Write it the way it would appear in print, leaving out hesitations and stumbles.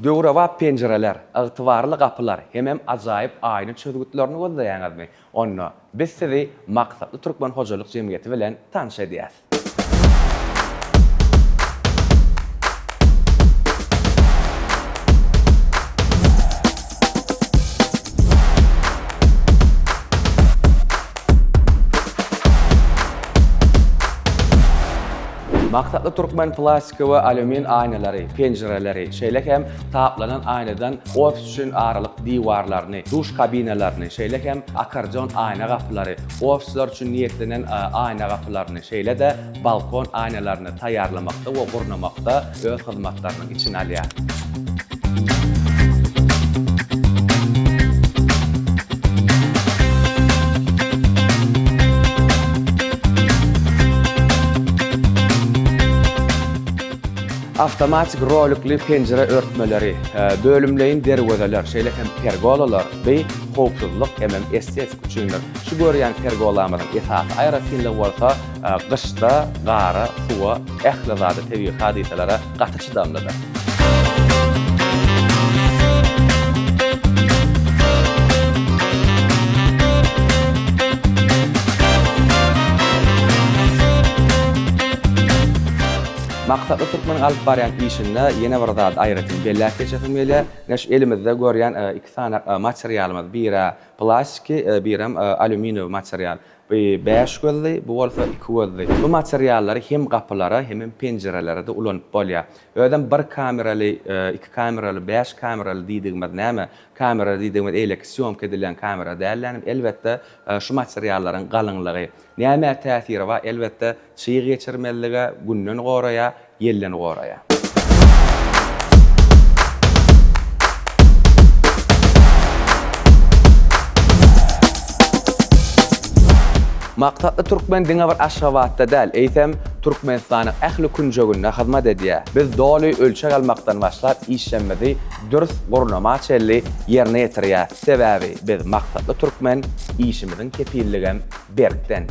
Döwrebap penjireler, ygtybarly gapylar hemem ajaýyp aýna çözgütlerini gözleýäňizmi? Onda biz sizi Maksatly Türkmen hojalyk jemgyýeti bilen tanyş edýäs. Maksatly Türkmen plastiki we alýumin aýnalary, penjireleri, şeýle hem taplanan aýnadan ofis üçin aralyk diwarlaryny, duş kabinalaryny, şeýle hem akkordeon aýna gapylary, ofisler üçin niýetlenen aýna gapylaryny, şeýle-de balkon aýnalaryny taýýarlamakda we gurnamakda öz hyzmatlarynyň içine alýar. Awtomatik rolikli penjire örtmeleri, bölümleýin derwezeler, şeýle hem pergolalar bi howpsuzlyk hemem estetik üçindir. Şu görýän pergolamyzyň esasy aýratynlygy bolsa gyşda gara, suwa, ähli zada, tebigy hadysalara gaty çydamlydyr. Maksatly Türkmeniň alyp barýan işinde ýene bir zady aýratyn belläp geçesim gelýär. Ine şu elimizde görýän iki sany materialymyz, biri plastiki, birem alýuminowy material. Bu bäş gözli, bu bolsa iki gözli. Bu materiallary hem gapylara, hemem penjirelere-de ulanyp bolýar. Özem bir kameraly, iki kameraly, bäş kameraly diýdigimiz näme? Kamera diýdigimiz eýleki sýomka edilýän kamera däl-dä, elbetde, şu materiallaryň galyňlygy. Nämä täsiri bar? Elbetde, Çyg geçirmezlige, günden goraýar, ýelden goraýar. Maksatly Türkmen diňe bir Aşgabatda däl, eýsem, Türkmenistanyň ähli künjeginde hyzmat edýär. Biz doly ölçeg almakdan başlap, işlemimizi dürs gurnama çenli ýerine ýetirýäris. Sebäbi biz Maksatly Türkmen, işimiziň kepilligem berkden.